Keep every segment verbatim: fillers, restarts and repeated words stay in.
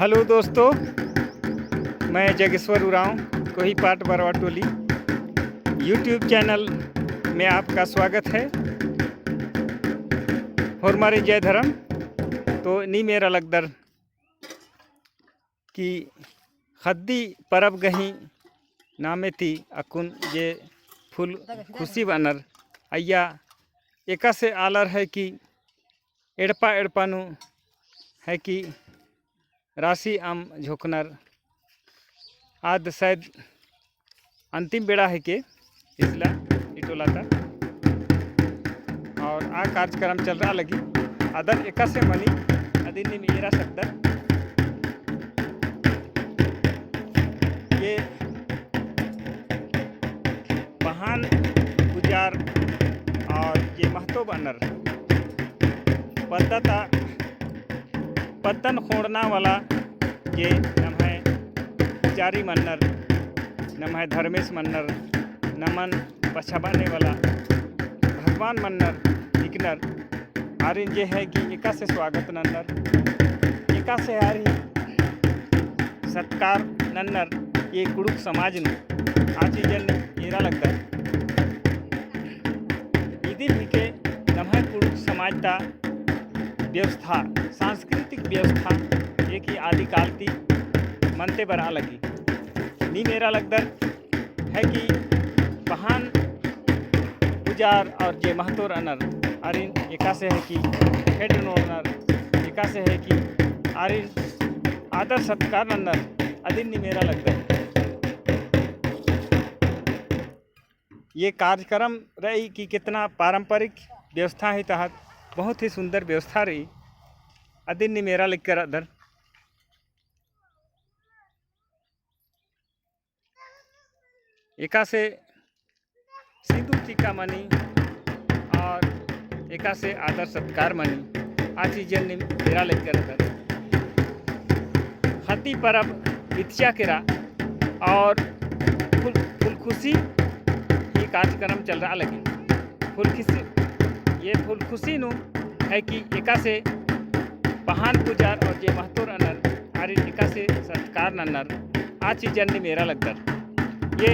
Hello दोस्तों, मैं जगेश्वर उराँव, कोही पाट बरवा टोली YouTube channel में आपका स्वागत है। होरमारिन जय धरम। तो नीम एरा लगदर कि ख़द्दी परब गही नामे ती अक्कुन जे फुलखुसी बअनर अइय्या एकासे आलर है कि एड़पा एड़पा नू है कि रासी अम्म झोंकनर। आद शायद अंतिम बेड़ा है के इसला ई टोला ता। और आ कार्यक्रम चलरआ लगी। अदन एकासे मनी अदिन नीम एरा सकदर। ये पहान पुजार और जे महतो बअनर पद्दा ता पद्दन ख़ोंड़ना वाला जे नम्है पुजारी मन्नर, नम्है धर्मेस मन्नर, नमन पछाबअने वाला भगवान मन्नर हिकनर, आरिन जे है कि एकासे स्वागत नन्नर, एकासे आरिन सत्कार नन्नर, ये कुँड़ुख़ समाज नू आ चीजन एरा लगदर। इदिन हिके नम्है कुँड़ुख़ समाज ता व्यवस्था, सांस्कृतिक व्यवस्था, जे कि आदिकाल ती मनते बरआ लगी। नीम एरा लगदर है कि पहान पुजार और जे महतो रअनर, आरिन एकासे है कि खेड्ड नोड़नर, एकासे है कि आरिन आदर सत्कार नन्नर, अदिन नीम एरा लगदर। ये कार्यक्रम रई कि कितना पारंपरिक व्यवस्था ही तहत बहुत ही सुंदर व्यवस्था रई। अदिन नीम एरा लग्गी रअदर। एकासे सिंदूर टीका मनी और एकासे आदर सत्कार मनी। आ चीजन नीम एरा लग्गी रअदर। ख़द्दी परब इत्तिया केरा और फुल, फुलखुसी ही कार्यक्रम चलरआ लगी। फुलखुसी, ये फुलखुसी नू है कि एकासे पहान पुजार और जे महतो रअनर आरिन एकासे सत्कार नन्नर, आ चीजन नीम एरा लगदर। ये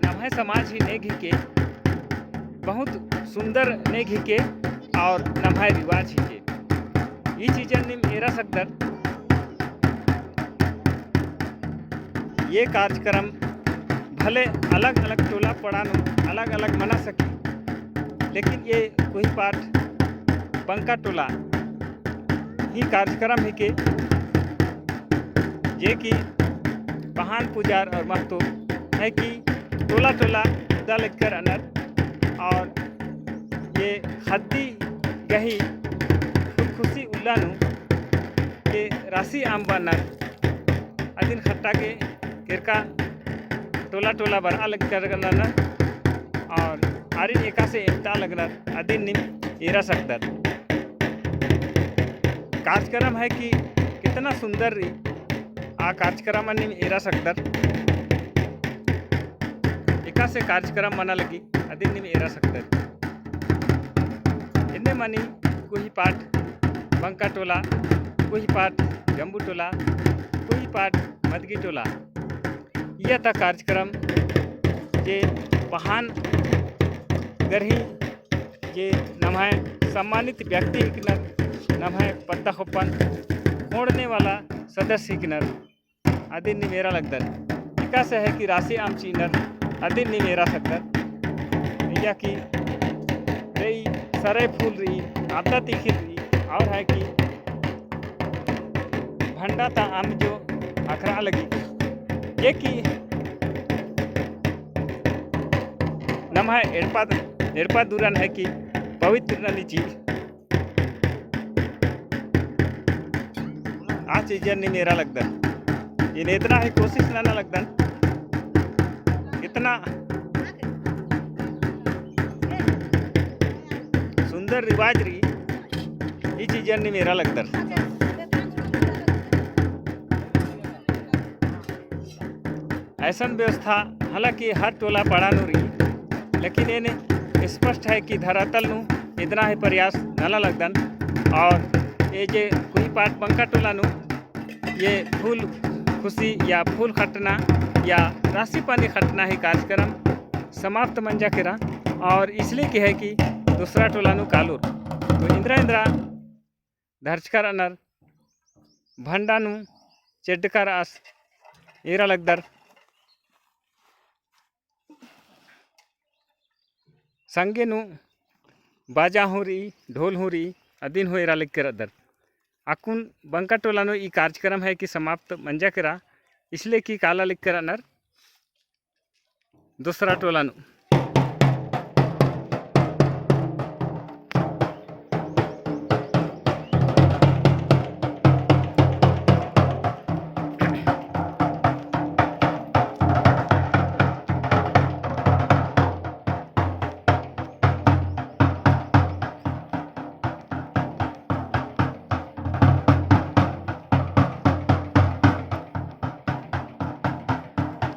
नम्है समाज ही नेग हिके, बहुत सुंदर नेग हिके और नम्है रिवाज हिके। ई चीजन नीम एरा सकदर। ये कार्यक्रम भले अलग-अलग टोला पड़ा नू अलग-अलग मना सकी, लेकिन ये कोही पाट बंका टोला ही कार्यक्रम हिके, जे कि पहान पुजार और महतो है कि टोला-टोला उद्दा लग्गी रअनर और ये ख़द्दी गही फुलखुसी उल्ला नू के रासी अम्म बअनर अदिन ख़ट्टा गे केरका टोला टोला बरआ लग्गी रअनर और आरिन एकासे एमता लगनर अदिन नीम एरा सकदर। कार्यक्रम है कि कितना सुंदर रई, आ कार्यक्रम नीम एरा सकदर। एकासे कार्यक्रम मना लगी अदिन नीम एरा सकदर। एन्ने मनी कोही पाट बंका टोला, कोही पाट जम्बू टोला, कोही पाट मदगी टोला। इय्या ता कार्यक्रम जे पहान गरही जे नम्है सम्मानित व्यक्ति हिकनर, नम्है पद्दा ख़ोप्पन ख़ोंड़ने वाला सदस्य हिकनर। अदिन नीम एरा लगदर। एकासे है कि रासी अम्म चिअनर, अदिन नीम एरा सकदर। इय्या कि रई सरई फूल रई, आबदा तिखिल रई, और है कि भंडा ता अम्म जो अखरा लगी, जे कि नम्है एड़पा, एड़पा दुरन है कि पवित्र ननी चीज। आ चीजन नीम एरा लगदन। एन एतना ही कोशिश नना लगदन। इतना सुंदर रिवाज रई, ई चीजन नीम एरा लगदर। अइसन व्यवस्था हालांकि हर टोला पाड़ा नू रई, लेकिन एन स्पष्ट है कि धरातल नू इतना ही प्रयास नना लगदन। और ए जे कोही पाट बंका टोला नू ये फूल खुशी या फूल खटना या रासी पानी खटना ही कार्यक्रम समाप्त मंजा केरा और इसलिए कि है कि दूसरा टोला नू कालोर। तो इन्द्रा इन्द्रा धरचका रअनर भंडा नू चेड्डका रअस एरा लगदर। संगे नू बाजा हूँ रई, ढोल हूँ रई, अदिन हूँ एरा लग्गी रअदर। अक्कुन बंका टोला नू ई कार्यक्रम है कि समाप्त मंजा केरा, इसलिए कि काला लग्गी रअनर दूसरा टोला नू।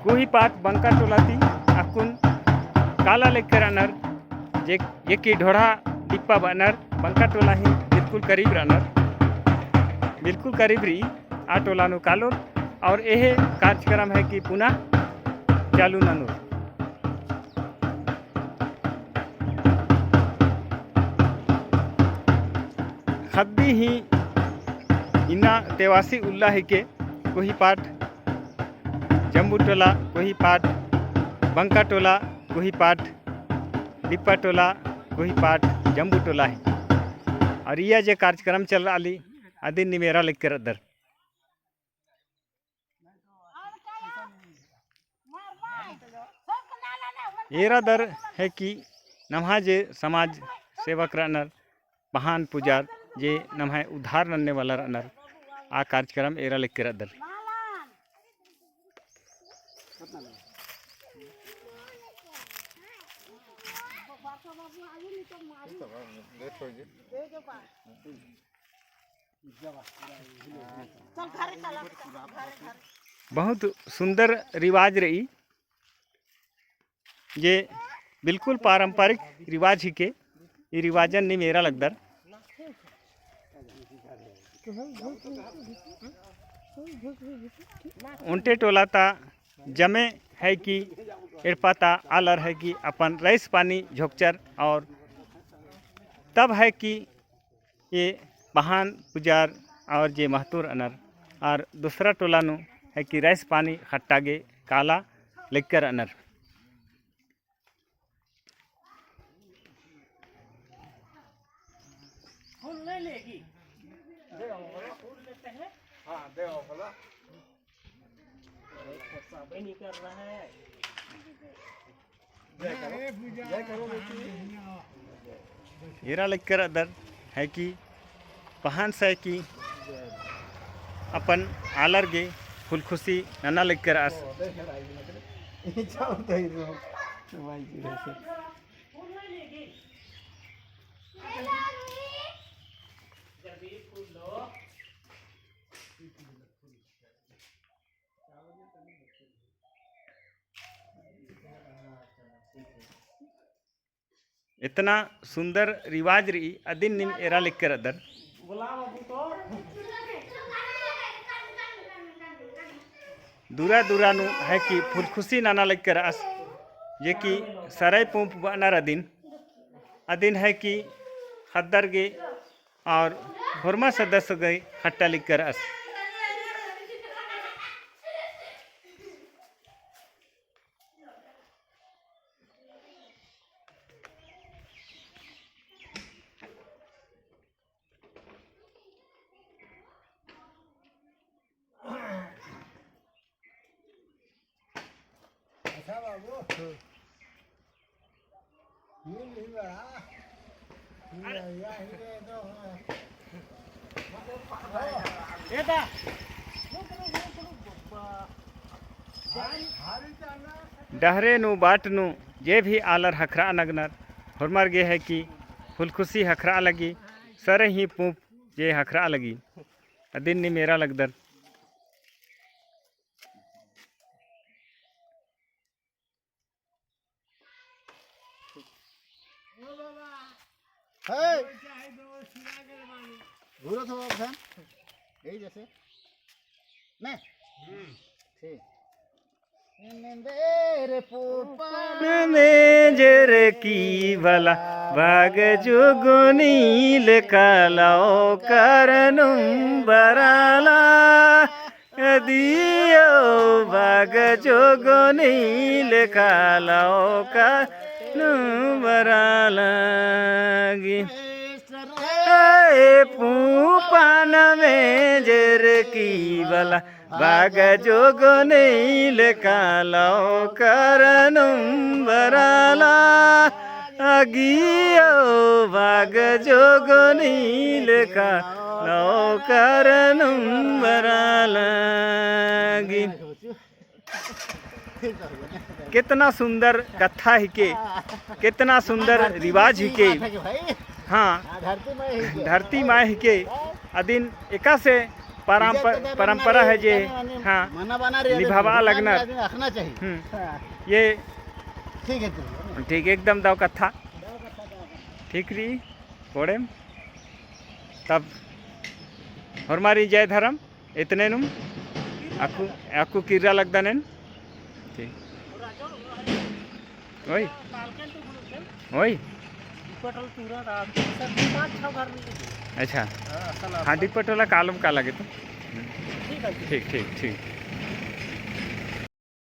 कोही पाट बंका टोला ती अक्कुन काला लग्गी रअनर, जे, जे कि ढोढ़ा डिप्पा बअनर, बंका टोला ही बिल्कुल करीब रअनर, बिल्कुल करीब रई। आ टोला नू कालोर और एहे कार्यक्रम है कि पुनः चालू ननोर। ख़द्दी ही इन्ना तेवासी उल्ला हिके, कोही पाट जम्बू टोला, कोही पाट बंका टोला, कोही पाट डिप्पा टोला, कोही पाट जम्बू टोला ही। और इया जे कार्यक्रम चल रआ ली, अदिन नीम एरा लग्गी रअदर। एरा दर है कि नम्है जे समाज सेवक रअनर, पहान पुजार, जे नम्है उद्धार नन्ने वाला रअनर, आ कार्यक्रम एरा लग्गी रअदर। बहुत सुंदर रिवाज रई, जे बिल्कुल पारंपरिक रिवाज हिके। ई रिवाजन नीम एरा लगदर। ओन्टे टोला ता जमे है कि एड़पा ता आलर है कि अपन रईस पानी झोकचर और तब है कि ये पहान पुजार और जे महतुर अनर और दूसरा टोला नू है कि रईस पानी खट्टा गे काला लेकर अनर। फूल नहीं लेगी? फूल लेते हैं। हाँ, दे आओ, बोला। अरे, खर्चा भी नहीं कर रहा है। एरा लेकर अदर है कि पहान से कि अपन आलर गे फुलखुसी नना लेकर अस। इतना सुंदर रिवाज रई, अदिन नीम एरा लेकर अदर। दूरा दूरा नू है कि फुलखुसी नना लेकर अस, जे कि सरई पूंप बअनर अदिन, अदिन है कि ख़द्दर गे और होरमा सदस्य गे खट्टा लेकर अस। अच्छा बाबू। डहरे नू बाट नू जे भी आलर हखरा नगनर, होरमर गे है कि फुलखुसी हखरा लगी, सरई ही पूंप जे हखरा लगी, अदिन नीम एरा लगदर। हे! घूरो थोड़ा सा। यही जैसे। ना? ठीक। मेंजर की बला बाग जोगोनी लेखा लौकरनुम बराला। अदियो बाग जोगोनी लेखा लौकरनुम बराला। ए पूपन मेंजर की बला बाग जोगोनी लेखा लौकरनुम बराला। अगियो बाग जोगोनी लेखा लौकरनुम बराला। गी- कितना सुंदर कत्था हिके, कितना सुंदर रिवाज हिके। हाँ, धरती माय हिके। अदिन एकासे परंप-, परंपरा है जे, हाँ, निभाबआ लगनर। हम्म। ये ठीक है, ठीक है। ठीक, एकदम दव कत्था। ठीक रई, कोड़ेम। तब होरमारिन जय धरम। इतने नुम अक्कु, अक्कु किर्रा लगदन एन। ठीक। ओई। ओई। अच्छा। हाँ, डिपटोला कालम का लगे तो। ठीक, ठीक, ठीक।